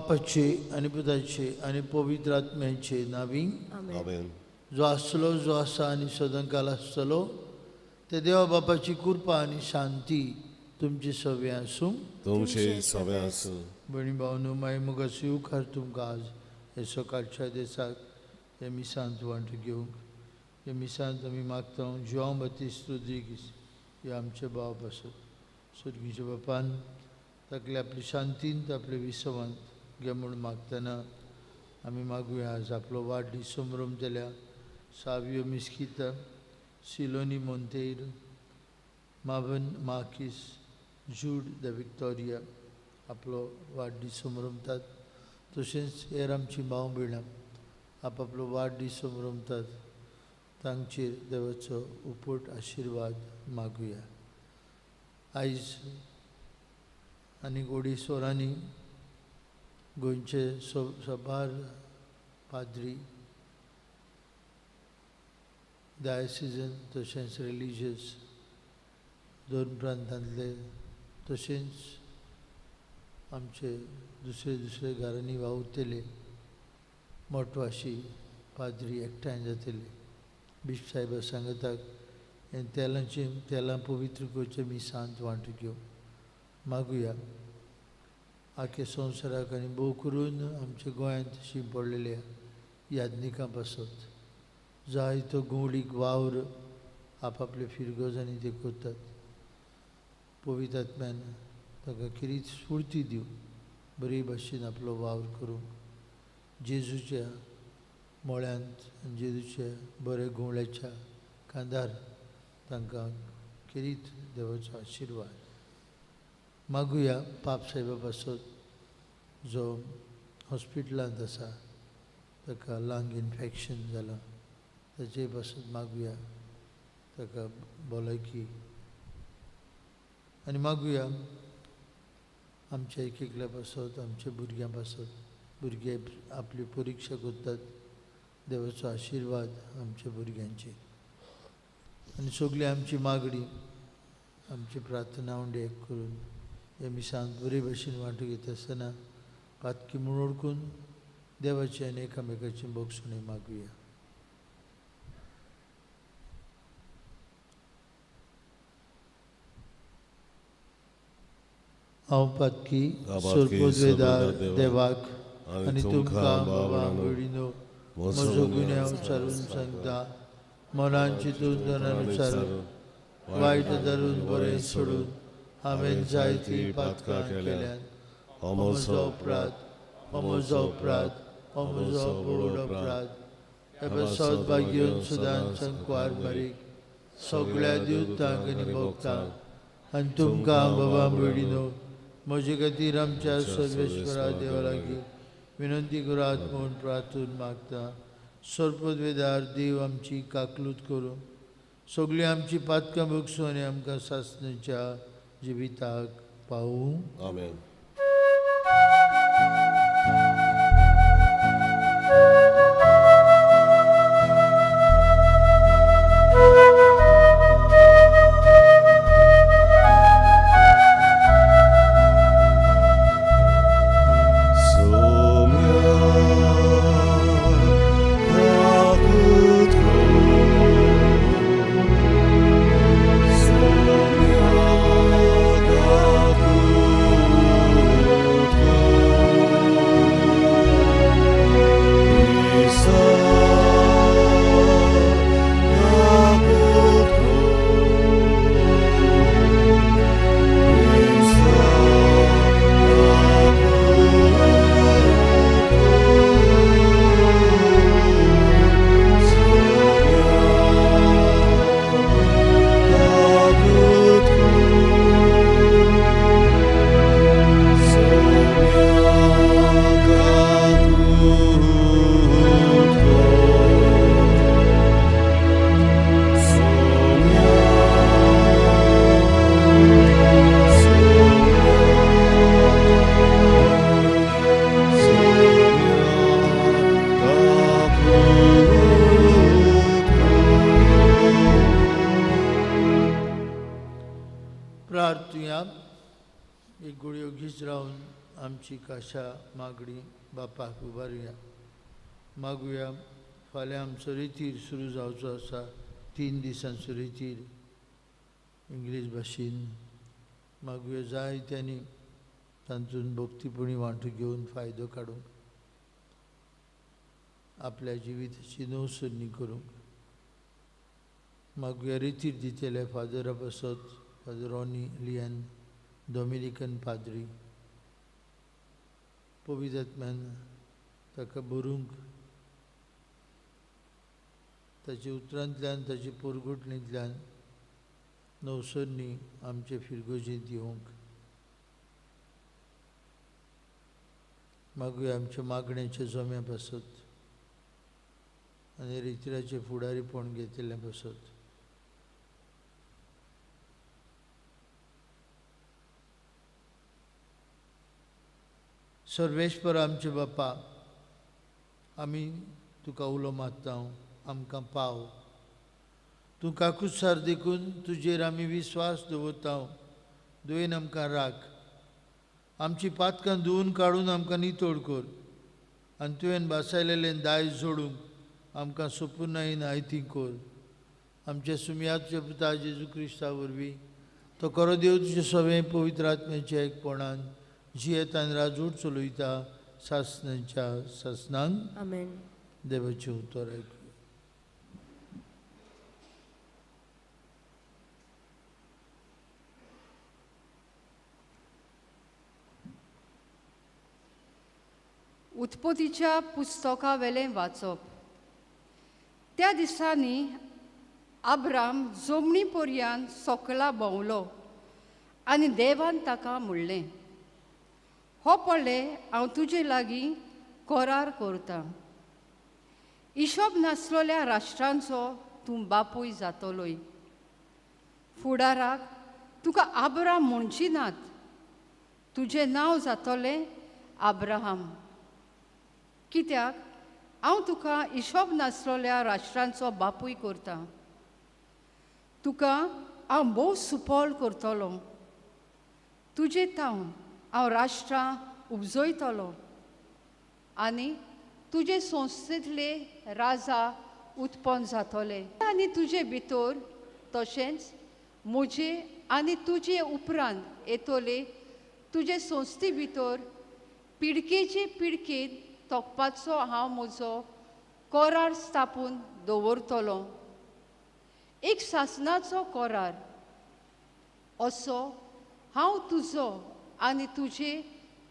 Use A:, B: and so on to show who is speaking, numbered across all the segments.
A: बापाचे आनी पुताचे आनी पवित्र आत्म्याचे नावी
B: आमेन।
A: जो आसलो, जो आसा आनी सदांकाल आसतलो ते देवा बापाची कृपा आनी शांती तुमचे सगळे आसूं।
B: तुमचे सगळे आसूं।
A: भयणी भावनो, मागीर मुखार स्विकार तुमकां आज हे सकाळच्या दिसाक हे मिसांत वांटो घेवंक। हे मिसांत आमी मागता जुआंव बातिस्त रोद्रिगीस हे आमचे भाव पासत सुर्गीच्या बापान ताकले आपली शांतींत आपले विसवांत घे म्हूण मागतना आमी मागुया आज आपलो वाडदीस संभ्रमतल्या Savio Mesquita, Siloni Monteiro, Marvin Marquis, Jude the Victoria आपलो वाडदीस संभ्रमतात। तशेंच हेर आमची भाव भयणां आपआपलो वाडदीस संभ्रमतात, तांचेर देवाचो उपट आशिर्वाद मागुया। आयज आनी गोडी वरांनी गोंयचे सबार पाद्री, डायसिजन तशेंच रिलीजियस दोन प्रांतांतले तशेंच आमचे दुसरे दुसरे घरांनी वावुरतले मोटवाशी पाद्री एकठांय जातले। बिश्प साहेबा सांगताक हें तेलांचें तेलां पवित्र करचें मिसांत वांटो घेवंक मागुया। आख्या संवसाराक आनी भोव करून आमच्या गोंयांत शिंपडलेल्या याज्ञिकां पासत जायतो घुंवडीक वावर आपआपले फिरगजांनी ते करतात। पवित्र आत्म्यान ताका खेरीत स्फूर्ती दिवं, बरे भाशेन आपलो वावर करूंक, जेजूच्या मळ्यांत जेजूच्या बरे घुंवळ्याच्या खांदार तांकां खेरीत देवाचो आशिर्वाद मागुया। पाप साहेबा पासत जो हॉस्पिटलांत आसा ताका लंग इन्फेक्शन जालां ताचे पासत मागुया ताका भलायकी आनी मागुया आमच्या एक एकल्या पासत, आमच्या भुरग्यां पासत, भुरगे आपली परिक्षा करतात, देवाचो आशिर्वाद आमच्या भुरग्यांचेर आनी सगळी आमची मागणी आमची प्रार्थना उंडे एक करून हे मिसांत बरे भशेन वांटो घेता आसतना पातकी म्हूण ओळखून देवाची आनी एकामेकाची भोगसणी मागुया। हांव पातकी सोरपोदवेदार देवाक आनी तुमकां बाबा भयणीनो म्हजो गुन्यांव विचारून सांगता, मनान चिंतून तनान विचारून वायट धरून बरें सोडून हांवें जायतीं पातकां केल्यात। हो म्हजो अपराध, हो म्हजो अपराध, हो म्हजो व्हड अपराध। हे पासत भाग्योन सुदान संकवार बारीक सगळ्या देवतांक आनी भक्तांक आनी तुमकां बाबा भयणीनो म्हजे खातीर आमच्या सर्वेश्वरा देवा लागीं विनंती करात म्हूण प्रार्थून मागता। सर्पदवेदार देव आमची काकलूत करूं, सगळीं आमची पातकां भोगसूं आनी आमकां सासणेच्या जिविताक पावूं।
B: आमेन।
A: आमची काशा मागणी बापाक उबारुया. मागुया फाल्यां आमचो रितीर सुरू जावचो आसा, 3 दिसांचो रितीर इंग्लीश भाशेन. मागुया जायत्यांनी तातूंत भक्तीपणी वांटो घेवन फायदो काडूंक, आपल्या जिविताची नवसरणी करूंक. मागुया रितीर दितले फादरा पासत फादर रॉनी लियन डॉमिनिकन पाद्री, पवित्र आत्म्यान ताका बरूंक, ताच्या उतरांतल्यान ताचे पोरगुटणींतल्यान नवसरणी आमचे फिरगोजेंत येवंक. मागुया आमच्या मागण्याच्या जम्या पासत आनी रितिराचें फुडारीपण घेतिल्लें पासत. सर्वेश्वर आमचे बापा, आमी तुका उलो मारता, आमकां पाव. तूं काकुसार देखून तुजेर आमी विस्वास दवरता. दुयेन आमकां राख, आमची पातकां धुवून काडून आमकां नितळ कर आनी तुवें भासायलेलें दायज जोडूंक आमकां सोपुनायन आयती कर. आमच्या सुमयाच्या पुता जेजू क्रिस्ता वरवीं तो खरो देव तुजे सगळें पवित्र आत्म्याच्या एकपणान जियेतान राजूट चलयता सासनाच्या सासनांक.
C: आमेन.
A: देवाचें उतर आयकू.
D: उत्पत्तीच्या पुस्तकावेलें वाचप. त्या दिसांनी आब्राम जमनी पर्यान सकला भोंवलो आनी देवान ताका म्हणलें, हो पळय हांव तुजे लागीं करार करतां, हिशोब नासलेल्या राष्ट्रांचो तूं बापूय जातलोय. फुडाराक तुका आब्राम म्हणची नात, तुजें नांव जातलें आब्राहाम, कित्याक हांव तुका हिशोब नासलेल्या राष्ट्रांचो बापूय करतां. तुका हांव भोव सुपल करतलो, तुजे तावन हांव राष्ट्रां उपजयतलो आनी तुजे संस्थेंतले राजा उत्पन्न जातले आनी तुजे भितर तशेंच म्हजे आनी तुजे उपरांत येतले तुजे संस्थे भितर पिडकेचे पिडकेन तोखपाचो हांव म्हजो करार स्थापून दवरतलो. एक सासनाचो करार असो हांव तुजो आनी तुजे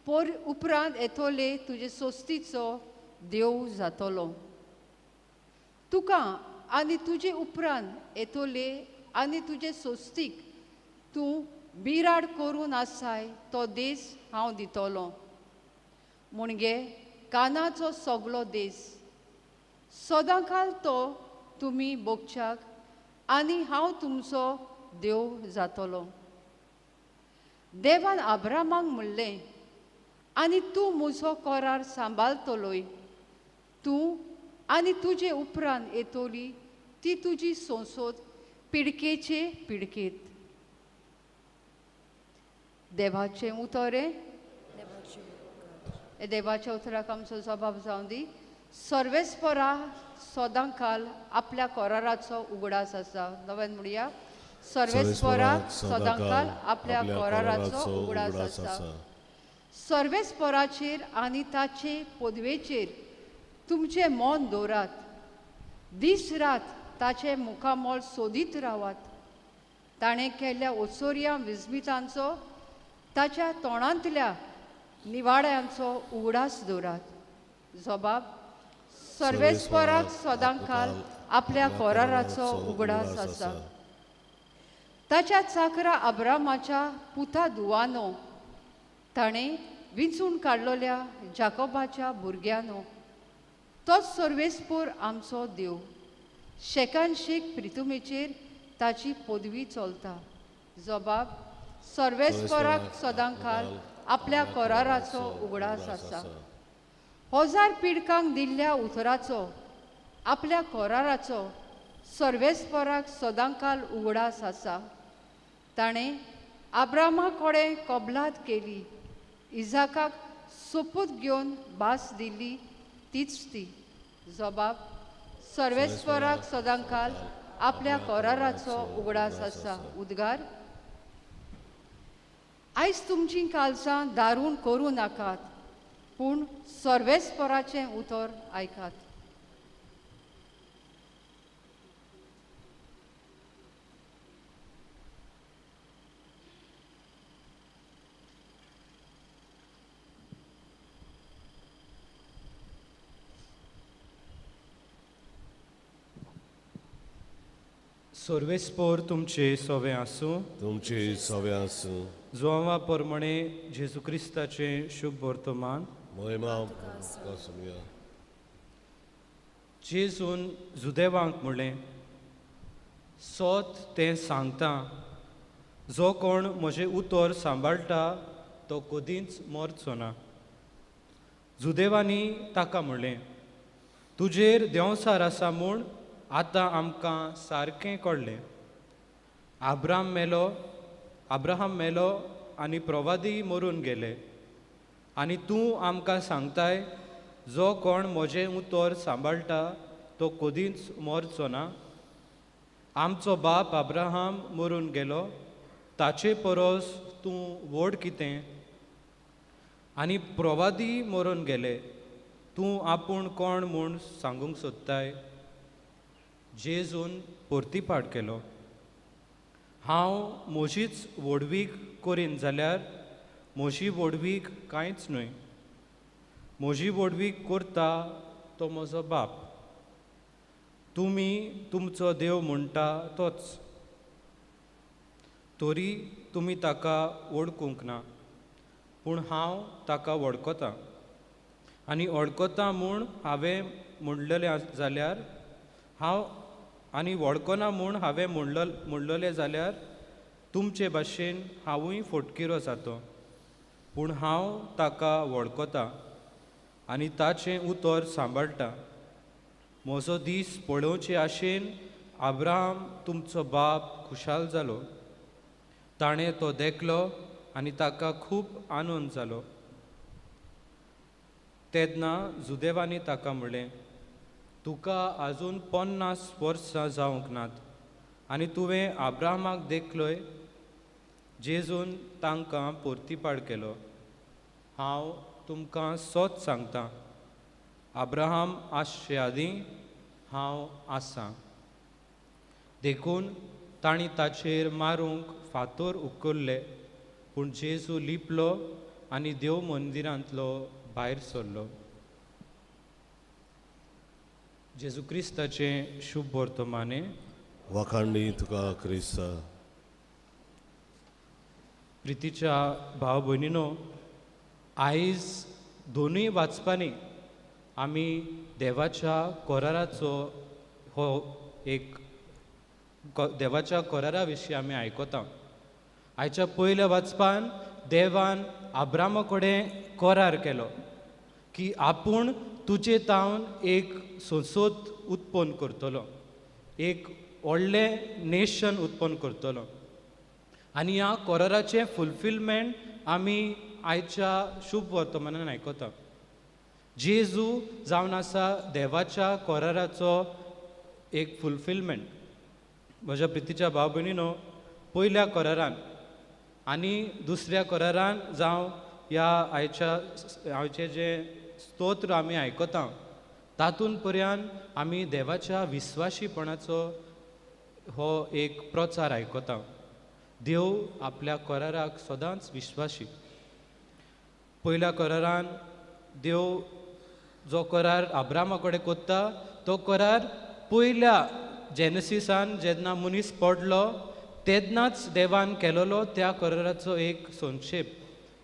D: पोर उपरांत येतले तुजे सोस्तीचो देव जातलो. तुका आनी तुजे उपरांत येतले आनी तुजे सोस्तीक तूं बिराड करून आसाय तो देश हांव दितलो, म्हणजे कानाचो सगलो देश. सदांकाल तो तुमी भोगच्याक आनी हांव तुमचो देव जातलो. देवान आब्रामाक म्हणलें, आनी तूं म्हजो करार सांबाळतलोय, तूं आनी तुजे उपरांत येतली ती तुजी संसद पिडकेचे पिडकेत. देवाचें उतर देवाच्या उतराक आमचो जबाब जावं दी. सर्वेस्परा सदांकाल आपल्या कराराचो उगडास आसा. नव्यान म्हणया, सर्वेस्परा सदांकाल आपल्या कराराचो उगडास आसा. सर्वेस्पराचेर आनी ताचे पदवेचेर तुमचें मन दवरात, दीस रात ताचें मुखामळ सोदीत रावात. ताणें केल्ल्या ओसोर्या विस्मितांचो ताच्या तोंडांतल्या निवाड्यांचो उगडास दवरात. जबाब, सर्वेस्पराक सदांकाल आपल्या कराराचो उगडास आसा. ताच्या चाकरा आब्रामाच्या पुता दुवानो, ताणें विंचून काडलेल्या जाकोबाच्या भुरग्यानो, तोच सर्वेस्पोर आमचो देव. शेकान शेक प्रितुमेचेर ताची पदवी चलता. जबाब, सर्वेस्पराक सदांकाल आपल्या कराराचो उगडास आसा. हजार पिडकांक दिल्ल्या उतराचो आपल्या कराराचो सर्वेस्पराक सदांकाल उगडास आसा. ताणें आब्रामा कडेन कबलात केली इजाकाक सोपूत घेवन भास दिली तीच ती. जबाब सर्वेस्पराक सदांकाल आपल्या कराराचो उगडास आसा. उद्गार आयज तुमचीं कालसां दारून करूं नाकात, पूण सर्वेस्पराचें उतर आयकात.
C: सर्वेस्पोर तुमचे सवे आसूं.
B: तुमचे सवे आसूं.
C: जोवा परमणे जेजू क्रिस्ताचें शुभ वर्तमान.
B: महिमा.
C: जेजून जुदेवांक म्हणलें, सत तें सांगता, जो कोण म्हजें उतर सांबाळटा तो कदींच मरचो ना. जुदेवांनी ताका म्हणलें, तुजेर देंवसार आसा म्हूण आतां आमकां सारकें कळ्ळें. अब्राहम मेलो आनी प्रवादी मरून गेले, आनी तूं आमकां सांगताय जो कोण म्हजें उतर सांबाळटा तो कदींच मरचो ना. आमचो बाप अब्राहम मरून गेलो, ताचे परस तूं व्हड कितें? आनी प्रवादी मरून गेले, तूं आपूण कोण म्हूण सांगूंक सोदताय? जेजून परतीपाट केलो, हांव म्हजीच व्हडवीक करीन जाल्यार म्हजी व्हडवीक कांयच न्हय. म्हजी व्हडवीक करता तो म्हजो बाप, तुमी तुमचो देव म्हणटा तोच. तरी तुमी ताका वळखूंक ना, पूण हांव ताका वळखतां, आनी वळखता म्हूण हांवें म्हणलेलें जाल्यार हांव आनी वळखना म्हूण हांवें म्हणलेलें जाल्यार तुमचे भाशेन हांवूय फटकिरो जातो. पूण हांव ताका वळखता आनी ताचें उतर सांबाळटा. म्हजो दीस पळोवचे आशेन अब्राहम तुमचो बाप खुशाल जालो. ताणें तो देखलो आनी ताका खूब आनंद जालो. तेन्ना जुदेवांनी ताका म्हणलें, तुका आजून 50 वर्सां जावंक नात आनी तुवें अब्राहमाक देखलोय? जेजून तांकां परतीपाड केलो, हांव तुमकां सत सांगता, अब्राहम आसचे आदीं हांव आसां. देखून तांणी ताचेर मारूंक फातर उखल्ले, पूण जेजू लिपलो आनी देव मंदिरांतलो भायर सरलो. जेजू क्रिस्ताचें शुभ वर्तमाने.
B: वाखाणणी तुका क्रिस्ता.
C: प्रितीच्या भाव भयणीनो, आयज दोनूय वाचपांनी आमी देवाच्या कराराचो हो एक देवाच्या करारा विशीं आमी आयकता. आयच्या पयल्या वाचपान देवान अब्रामा कडेन करार केलो की आपूण तुजे तावन एक संसद उत्पन्न करतलो, एक व्हडलें नेशन उत्पन्न करतलो. आनी ह्या कराराचें फुलफिलमेंट आमी आयच्या शुभ वर्तमानान आयकता. जेजू जावन आसा देवाच्या कराराचो एक फुलफिलमेंट. म्हज्या प्रितीच्या भाव भयणीनो, पयल्या करारान आनी दुसऱ्या करारान जावं ह्या आयचें जें स्तोत्र आमी आयकता तातूंत पर्यंत आमी देवाच्या विस्वाशीपणाचो हो एक प्रचार आयकता. देव आपल्या कराराक सदांच विश्वासी. पयल्या करारान देव जो करार अब्रामा कडेन कोत्ता तो करार पयल्या जेनसिसान जेन्ना मनीस पडलो तेन्नाच देवान केलोलो त्या कराराचो एक संक्षेप.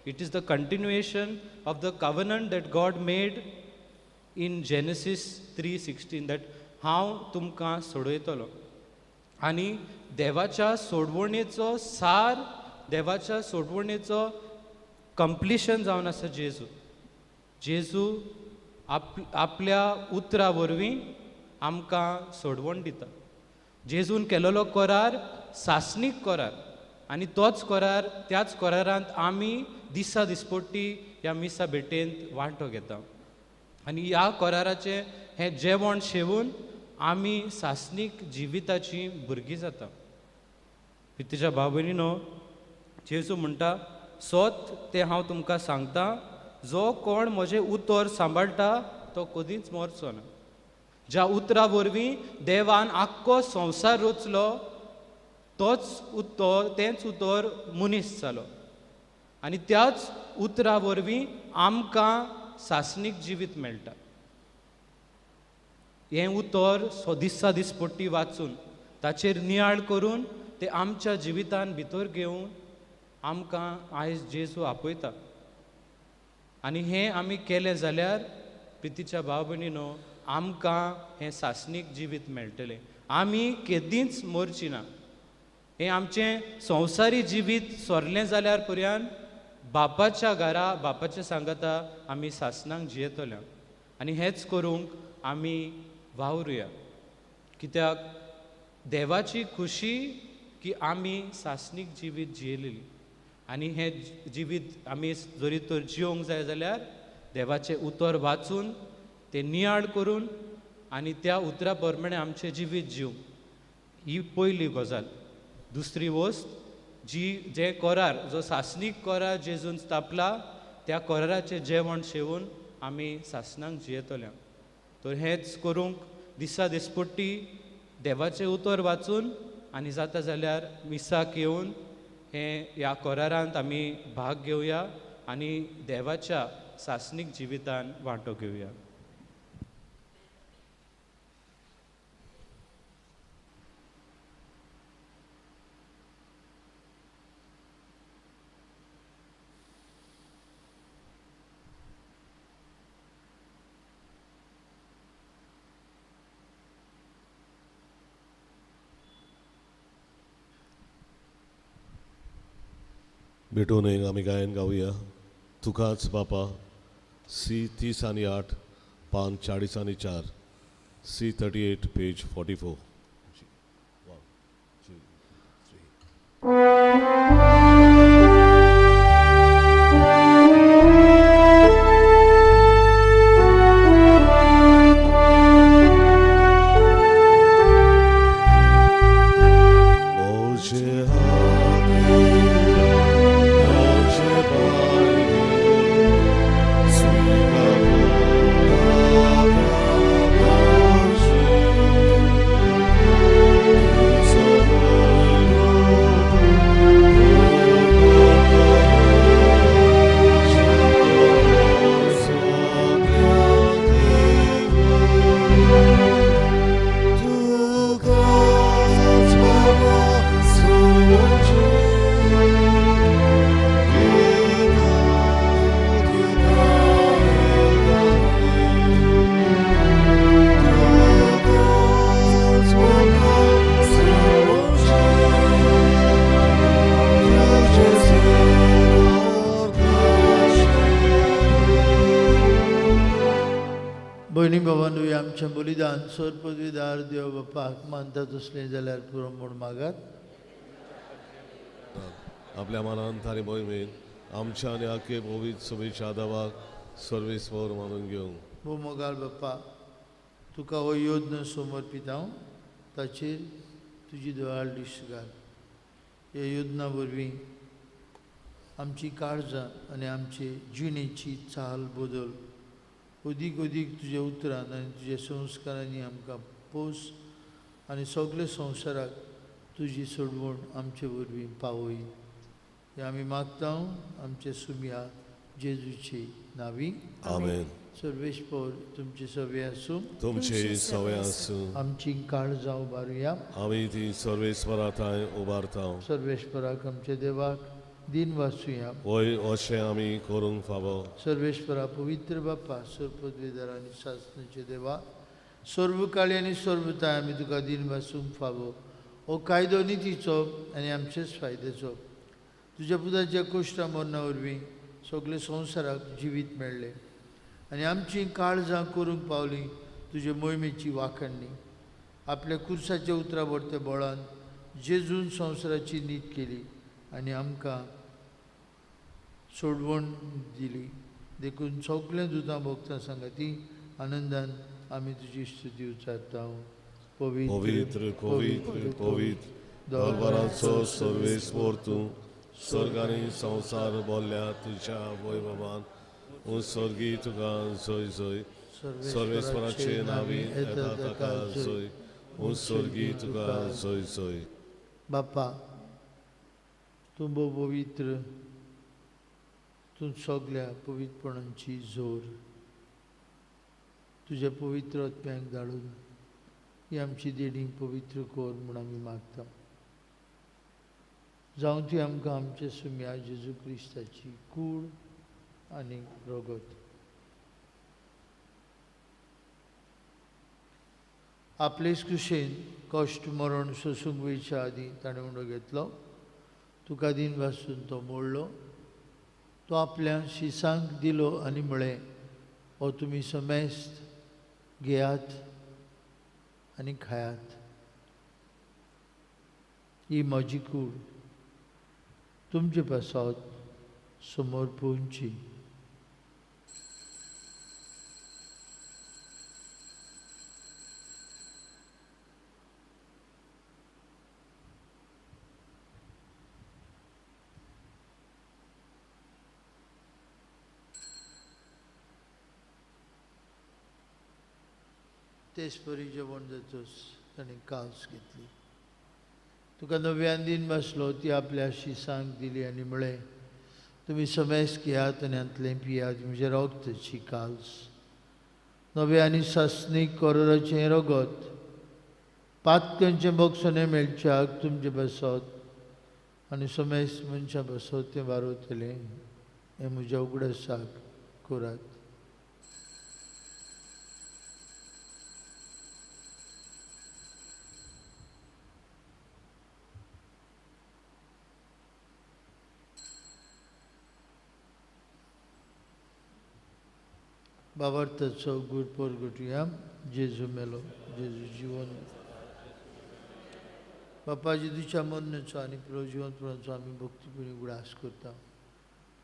C: It is the continuation of the covenant that God made in Genesis 3:16 that हांव तुमकां सोडयतलो. आनी देवाच्या सोडवणेचो सार, देवाच्या सोडवणेचो कंप्लिशन जावन आसा जेजू. जेजू आपल्या उतरा वरवीं आमकां सोडवण दिता. जेजून केलेलो करार सासणीक करार. आनी तोच करार, त्याच करारांत आमी दिसा दिसपट्टी ह्या मिसा भेटेंत वांटो घेता आनी ह्या कराराचें हें जेवण शेवून आमी सासणीक जिविताची भुरगीं जाता. पितीच्या भाव भयणीनो, जेजू म्हणटा, सत तें हांव तुमकां सांगता, जो कोण म्हजें उतर सांबाळटा तो कदींच मरचो ना. ज्या उतरा वरवीं देवान आख्खो संवसार रचलो तोच उतर, तेंच उतर मनीस जालो आनी त्याच उतरा वरवीं आमकां सासणीक जिवीत मेळटा. हें उतर दिसा दिसपट्टी वाचून ताचेर नियाळ करून तें आमच्या जिवितान भितर घेवन आमकां आयज जेजू आपयता आनी हें आमी केलें जाल्यार प्रितीच्या भाव भयणीनो, आमकां हें सासणीक जिवीत मेळटलें. आमी केदींच मरची ना. हें आमचें संवसारी जिवीत सोरलें जाल्यार पर्यान बापाच्या घरा, बापाच्या सांगाता आमी सासणाक जियेतले आनी हेंच करूंक आमी वावरुया. कित्याक देवाची खुशी की आमी सासणीक जिवीत जियेलेली आनी हें जिवीत आमी जरी तर जियोंक जाय जाल्यार देवाचें उतर वाचून तें नियाळ करून आनी त्या उतरा प्रमाणे आमचें जिवीत जिवंक, ही पयली गजाल. दुसरी वस्त जी, जे करार, जो सासणीक करार जेजून स्थापला त्या कराराचें जेवण शेवून आमी सासणाक जियेतले. तर हेंच करूंक दिसा दिसपट्टी देवाचें उतर वाचून आनी जाता जाल्यार मिसाक येवन हें ह्या करारांत आमी भाग घेवया आनी देवाच्या सासणीक जिवितान वांटो घेवया.
B: भेटून एक आमी गायन गावया. तुकाच बापा, सी 30 आनी 8, पान 40 आनी 4, सी 38 पेज 44. 1 2 3.
A: आमचें बलिदान सरपदवीदार देव बापाक मानता तसलें जाल्यार पुरो म्हूण मागात.
B: आपल्या मनान तारी मोहिमेन आमच्या आनी आखे पवित्र सभेच्या आदावाक सर्वेस्पर मानून घेवंक.
A: भो मोगाल बाप्पा, तुका हो योजना समर्पित हांव, ताचेर तुजी दयाळ दिश्ट घाल. ह्या योजना वरवीं आमची काळजां आनी आमचे जिणेची चाल बदल. अदीक अदीक तुज्या उतरान आनी तुज्या संस्कारांनी आमकां पोस आनी सगळे संवसाराक तुजी सोडवण आमचे वरवीं पावय. हें आमी मागता आमचे सुमया जेजूचे नांवी.
B: आमेन.
A: सर्वेस्पर तुमचे सवे आसूं.
B: तुमचे सवे आसूं.
A: आमची काळजां उबारुया.
B: आमी ती सर्वेस्परा थंय उबारता.
A: सर्वेस्पराक आमच्या देवाक दिन वाचुया.
B: वय अशें आमी करूंक फावो.
A: सर्वेस्परा पवित्र बापा, सर्वपदवीधर आनी सासणाचे देवा, सर्वकाळी आनी सर्वताय आमी तुका दिन वाचूंक फावो. हो कायदो नितीचो आनी आमचेच फायद्याचो. तुज्या पुताच्या कोश्टा मरणा वरवीं सगळे संवसाराक जिवीत मेळ्ळें आनी आमचीं काळजां करूंक पावलीं तुजे मोहिमेची वाखणणी. आपल्या कुर्साच्या उतरा वरत्या बळान जेजून संवसाराची नीत केली आनी आमकां सोडवण दिली. देखून सगळें दुतां भोगता सांगाती आनंदान आमी तुजी स्तुती उच्चारता.
B: पवित्र पवित्र पवित्र दरबाराचो सर्वेस्पर तूं, स्वर्ग आनी संवसार बोल्ल्या तुज्या वैभवान. स्वर्गी तुका जय जय, सर्वेस्पराचे नांवी येता ताका जय, स्वर्गी तुका जय जय.
A: बापा तूं भोव पवित्र, तूं सगल्या पवित्रपणांची जोर. तुज्या पवित्र आत्म्याक धाडून ही आमची देणी पवित्र कर म्हूण आमी मागता. जावं ती आमकां आमच्या सुम्या जेजू क्रिस्ताची कूड आनी रगत. आपलेच कुशेन कश्ट मरण सोसूंक वयच्या आदीं ताणें उंडो घेतलो, तुका दिन वासून तो मोडलो, तो आपल्या शिसांक दिलो आनी म्हळें, हो तुमी समेस्त घेयात आनी खायात, ही म्हजी कूड तुमचे पासत समर्पूंची. तेच परी जेवण जातच ताणें कास घेतली, तुका नव्यान दिन बसलो, ती आपल्या शिसांक दिली आनी म्हळें, तुमी समेस्त घेयात आनी हांतलें पियात, म्हजें रगताची कास, नव्या आनी सासणीक कोरोराचें रगत, पातकांचें बक्षणें मेळच्याक तुमचें बसत आनी समेस्त मनशां बसत तें वारवतलें, हें म्हज्या उगडासाक करात. बाबार्थाचो गूर परगटुया. जेजू मेलो, जेजू जिवन. बापा जेजूच्या मरणाचो आनी प्रजीवनपणाचो आमी भक्तीपुणी उगडास करता.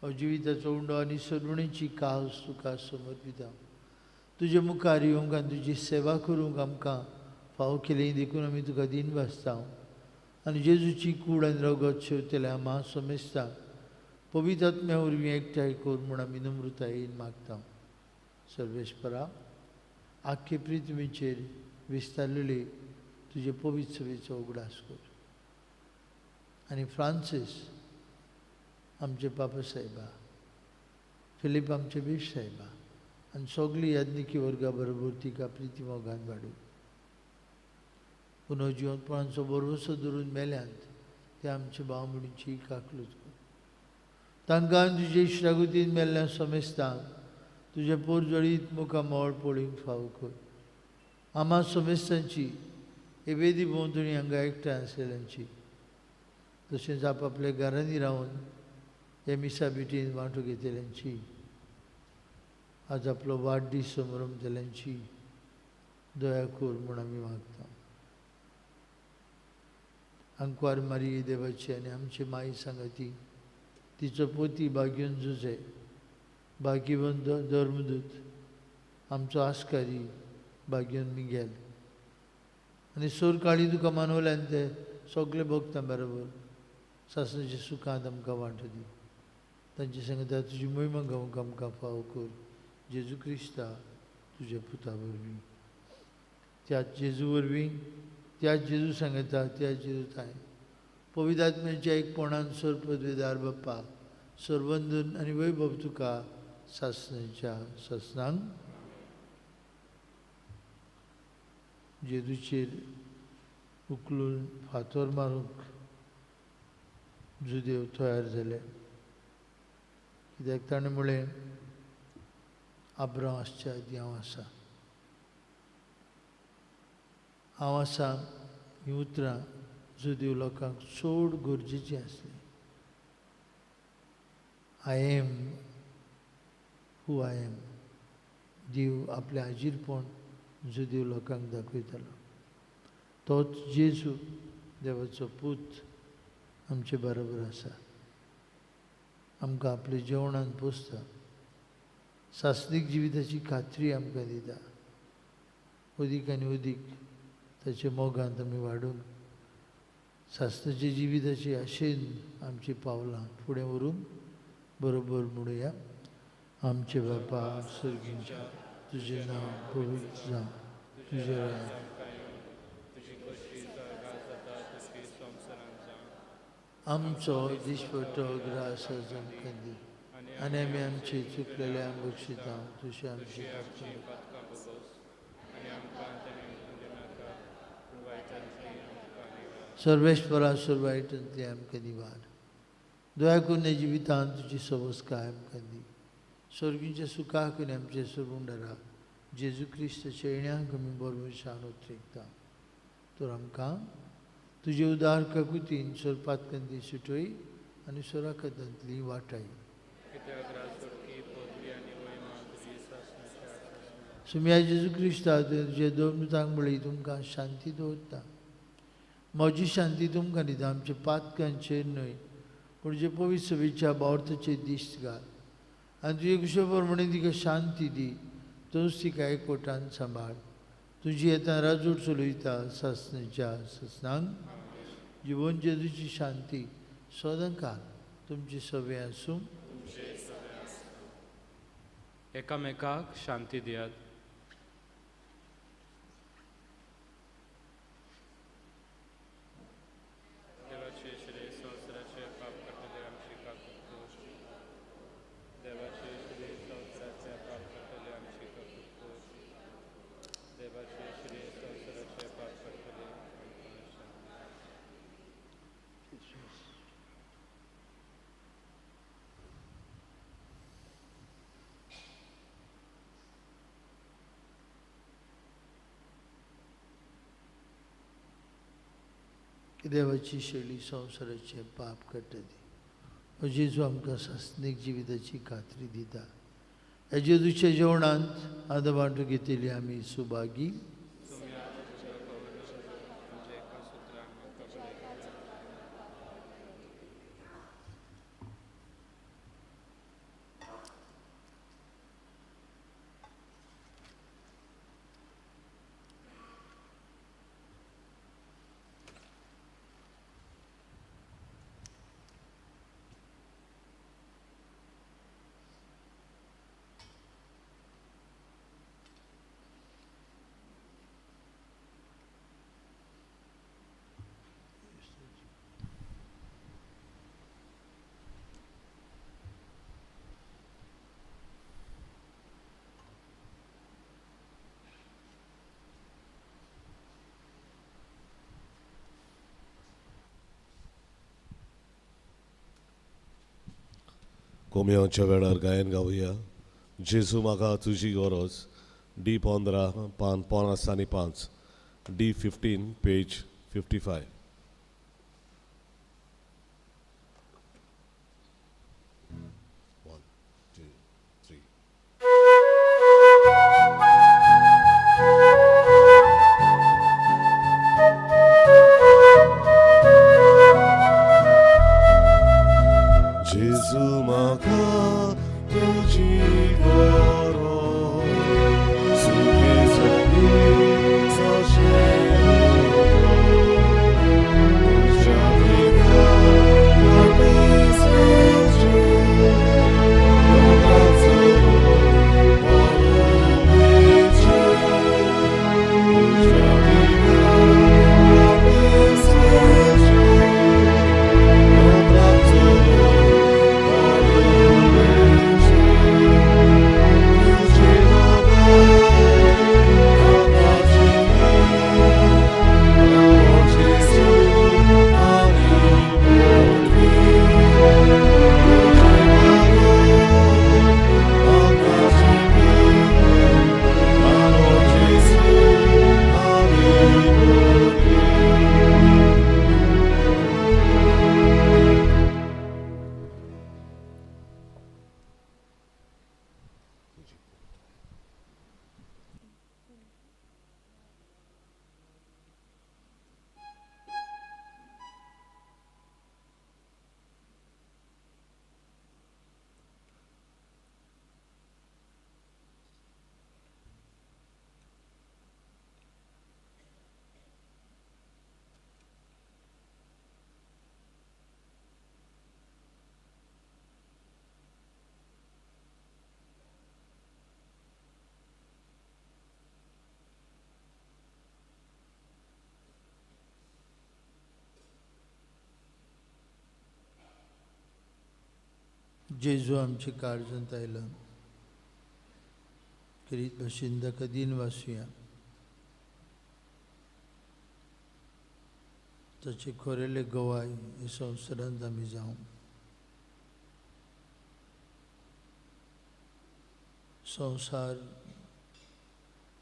A: हो जिविताचो उंडो आनी सरुणेची कास तुका समर्पिता. तुजे मुखार येवंक आनी तुजी सेवा करूंक आमकां फावो केली देखून आमी तुका दिन वाचता. आनी जेजूची कूड आनी रगत शेवतल्या आमा समेस्तांक पवित्र आत्म्या वरवीं एकठांय कर म्हूण आमी नम्रतायेन मागता. सर्वेस्परा, आख्खे पृथ्वीचेर विस्तारलेले तुजे पवित्र सभेचो उगडास कर आनी फ्रांसीस आमचे पापा साहेबा, फिलीप आमचे बीश साहेबा आनी सगळी याज्ञिकी वर्गा बरोबर तिका प्रिती मोगान वाडूं. पुनर्जिवनपणाचो भरवंसो धरून मेल्यांत ते आमचे भाव भयणीची काकलूत कर. तांकां तुजे इश्टागतीन मेल्ल्या समेस्तांक तुजें पोरजळीत मुखामळ पळोवंक फावो कर. आमा समेस्तांची हे वेदी भोंवतणी हांगा एकठांय आसलेल्यांची, तशेंच आपआपल्या घरांनी रावन हे मिसा भेटीन वांटो घेतल्यांची, आज आपलो वाडदीस समरमतल्यांची दया कर म्हूण आमी मागता. आंकवार मारी देवाची आनी आमची माई सांगाती, तिचो पोती भाग्योन जुजे, भाग्यवंत धर्मदूत, आमचो आस्कारी भाग्योन मिगेल आनी सोरकाळी तुका मानवल्यान ते सगळे भोगता बरोबर सासणाच्या सुखांत आमकां वांटो दी. तांचे सांगता तुजी मोहिमा गावंक आमकां फावो कर. जेजू क्रिस्ता तुज्या पुता वरवीं, त्या जेजू वरवीं, त्या जेजू सांगता, त्या जेजू थांय पवित्र आत्म्याच्या एकपणान सर पदवेदार बाप्पा सर्वंदन आनी वैभव तुका सासणाच्या सासणांक. जेजूचेर उखलून फातर मारूंक जुदेव तयार जाले, कित्याक ताणें म्हळें, आब्रांव आसच्या आदीं हांव आसा, हांव आसा. हीं उतरां जुदेव लोकांक चड गरजेचीं आसलीं. I am who I am. देव आपलें हाजीरपण जुदेव लोकांक दाखयतालो. तोच जेजू देवाचो पूत आमचे बरोबर आसा, आमकां आपल्या जेवणान पोसता, सासणीक जिविताची खात्री आमकां दिता. अदीक आनी अदीक ताच्या मोगांत आमी वाडूंक सासणाच्या जिविताची आशेन आमची पावलां फुडें व्हरूंक बरोबर म्हणुया. आमचे बापा सर्गींच्या, तुजें नांव पवित्र जावं, तुजें राज्य आमचो दिसपट्टो ग्रास आमकां दी आनी आमी आमचे चुकलेल्या बक्षिता तशें आमची सर्वेश्वरा सर्वायटांतली आमकां निवार. दया करून ह्या जिवितांत तुजी सवस्काय आमकां दी. सर्गींच्या सुखाक आनी आमचे सर्वुंडरा जेजू क्रिस्ताच्या येण्याक आमी बरोबर शान उतरेकता. तर आमकां तुजे उदार काकुतीन सोरपातकांतली सुटय आनी सोराकतांतली वाटाय. सुम्या जेजू क्रिस्ता तुजे दोन मितांक म्हळी तुमकां शांती दवरता. म्हजी शांती तुमकां दिता, आमच्या पातकांचेर न्हय पूण जे पवित्र सभेच्या बावर्थाचेर दिश्ट घाल आनी तुजे कुशे प्रमाणे तिका शांती दी. तूंच तिका एकवटान सांबाळ. तुजी येता राजूट चलयता सासणाच्या सासणांक. जिवन जेजूची शांती सदांकाळ तुमची सवे आसूं.
C: एकामेकाक शांती दियात.
A: देवाची शैली संवसाराचें पाप काडटा ती. जेजू आमकां सासणीक जिविताची खात्री दिता. ह्या जेजूच्या जेवणांत आदां वांटू घेतिल्ली आमी सुभागी.
B: कोमयांच्या वेळार गायन गावया. जेजू म्हाका तुजी गरज, डी 15 पान 55, डी 15 पेज 55. 1 2 3. जेजू म्हाका तुजी गरज, सुखी सगळी.
A: जेजू आमचे काळजांत आयला करीत भशेन ताका दीन वासुया. ताचे खरेले गवाय हे संवसारांत आमी जावं. संवसार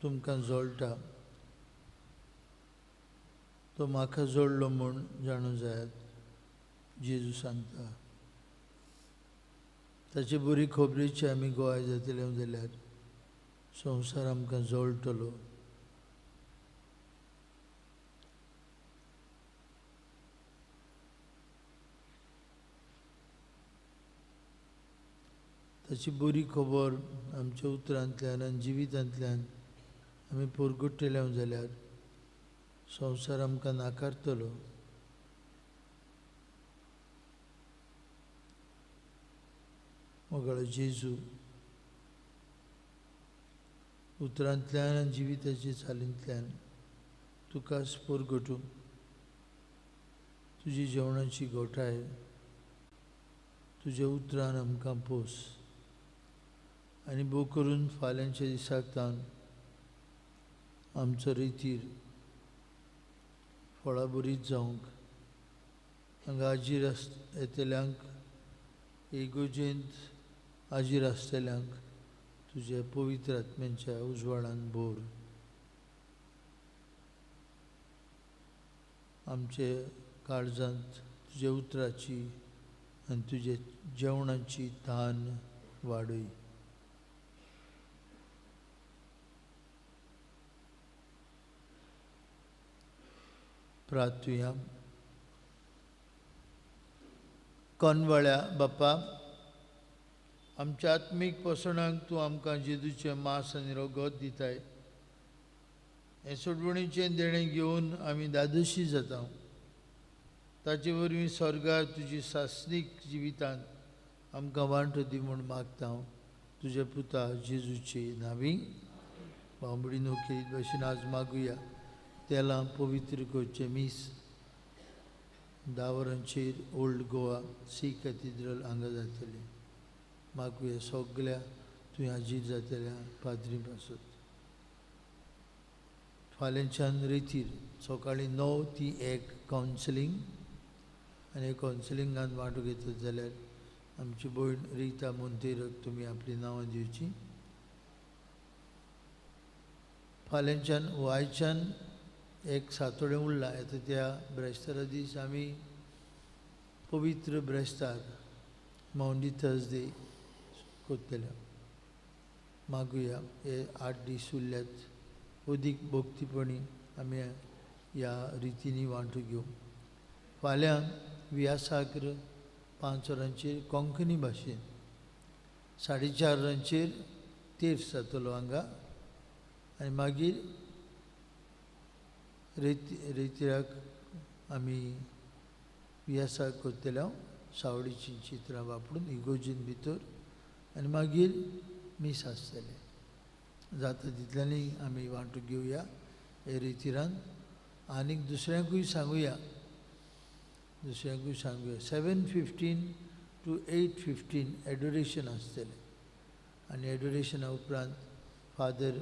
A: तुमकां जोडटा तो म्हाका जोडलो म्हूण जाणू जायात. जेजू सांगता ताचे बरी खबरेची आमी गोवाय जातले जाल्यार संवसार आमकां जोडटलो. ताची बरी खबर आमच्या उतरांतल्यान आनी जिवितांतल्यान आमी परगट्टले जाल्यार संवसार आमकां नाकारतलो. मोगाळो जेजू उतरांतल्यान आनी जिविताचे चालींतल्यान तुकाच परगटूं तुजी जेवणाची गोठाय तुज्या उतरान आमकां पोस आनी भोव करून फाल्यांच्या दिसाक तावन आमचो रितीर फळां बरीच जावंक हांगा आजीर येतल्यांक इगोजेंत आजीर आसतल्यांक तुज्या पवित्र आत्म्यांच्या उजवाडान भर. आमचे काळजांत तुज्या उतराची आनी तुज्या जेवणाची तान वाडय. प्रार्थुया. कोनवाळ्या बापा, आमच्या आत्मीक पोसणाक तूं आमकां जेजूचें मांस आनी रगत दिताय. हें सोडवणीचें देणें घेवन आमी दादोशी जाता. ताचे वरवीं स्वर्गार तुजी सासणीक जिवितांत आमकां वांटो दी म्हूण मागता हांव तुज्या पुता जेजूचे नांवी. बांबडी नोकरी भशेन आज मागुया. तेलां पवित्र करचें मीस 10 वरांचेर ओल्ड गोवा सी कॅथिड्रल हांगा जातलें. मागुया सगल्या तुवें हाजीर जातल्या पाद्री पासत. फाल्यांच्यान रेतीर सकाळीं 9 ते 1 कावन्सिलींग आनी कावन्सिलिंगान वांटो घेतत जाल्यार आमची भयण रिता मोंतेरक तुमी आपलीं नांवां दिवचीं. फाल्यांच्यान वायच्यान एक सातोडें उरलां. आतां त्या ब्रेस्तारा दीस आमी पवित्र ब्रेस्तार मावंडी थर्सडे करतले. मागुया हे 8 दीस उरल्यात अदीक भक्तीपणी आमी ह्या रितींनी वांटो घेवं. फाल्यां व्यासाग्र 5 वरांचेर कोंकणी भाशेन 4:30 वरांचेर तेर्स जातलो हांगा आनी मागीर रेतिराक आमी व्यासाक करतले सावडीचीं चित्रां वापरून इगोजीन भितर आनी मागीर मीस आसतलें. जाता तितल्यांनी आमी वांटो घेवया हे रितिरान आनीक दुसऱ्यांकूय सांगुया. 7:15 to 8:15 adoration आसतलें आनी एडोरेशना उपरांत फादर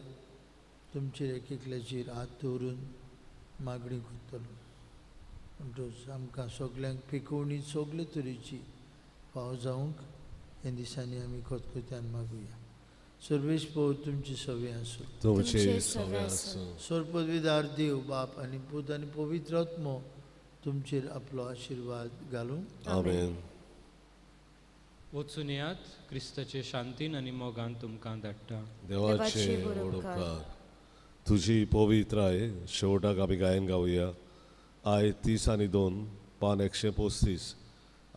A: तुमचेर एक एकल्याचेर हात दवरून मागणी करतलो. म्हणटच आमकां सगल्यांक पिकोवणी सगळे तरेची फाव जावंक हे दिसांनी आमी खतखत्यान मागुया. सर्वेश पो तुमची सवे आसूं. सर्वपदवीदार देव बाप आनी पूत आनी पवित्र आत्मो तुमचेर आपलो आशिर्वाद घालूं.
B: आमेन.
C: वचून येयात क्रिस्ताचे शांतीन आनी मोगान तुमकां धाडटा.
B: देवाचे व्हड उपकार. तुजी पवित्राय शेवटाक आमी गायन गावया. I 30 आनी 2 पान 135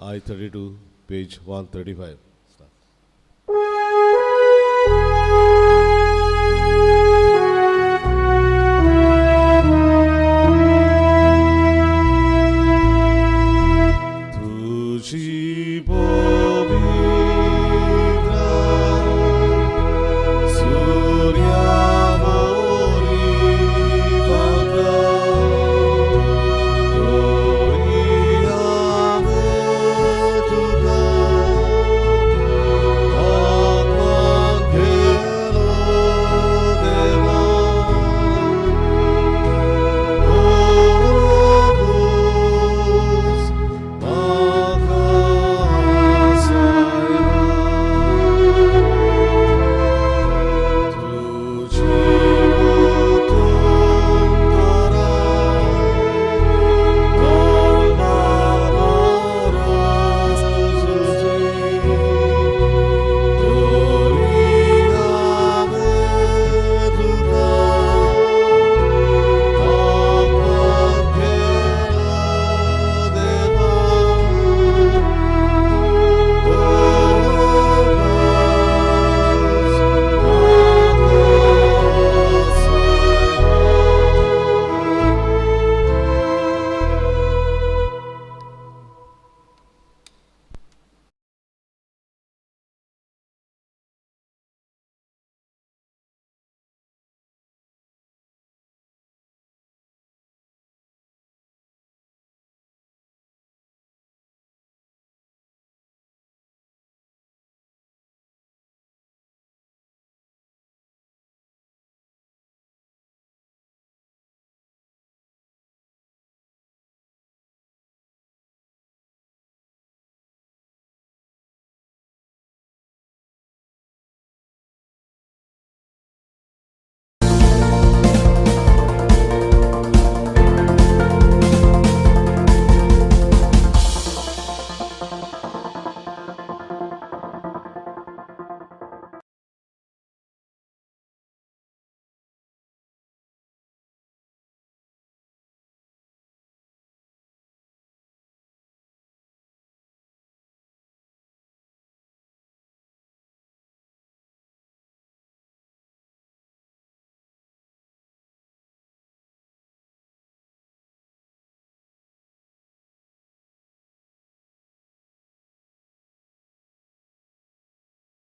B: I 32 page 135.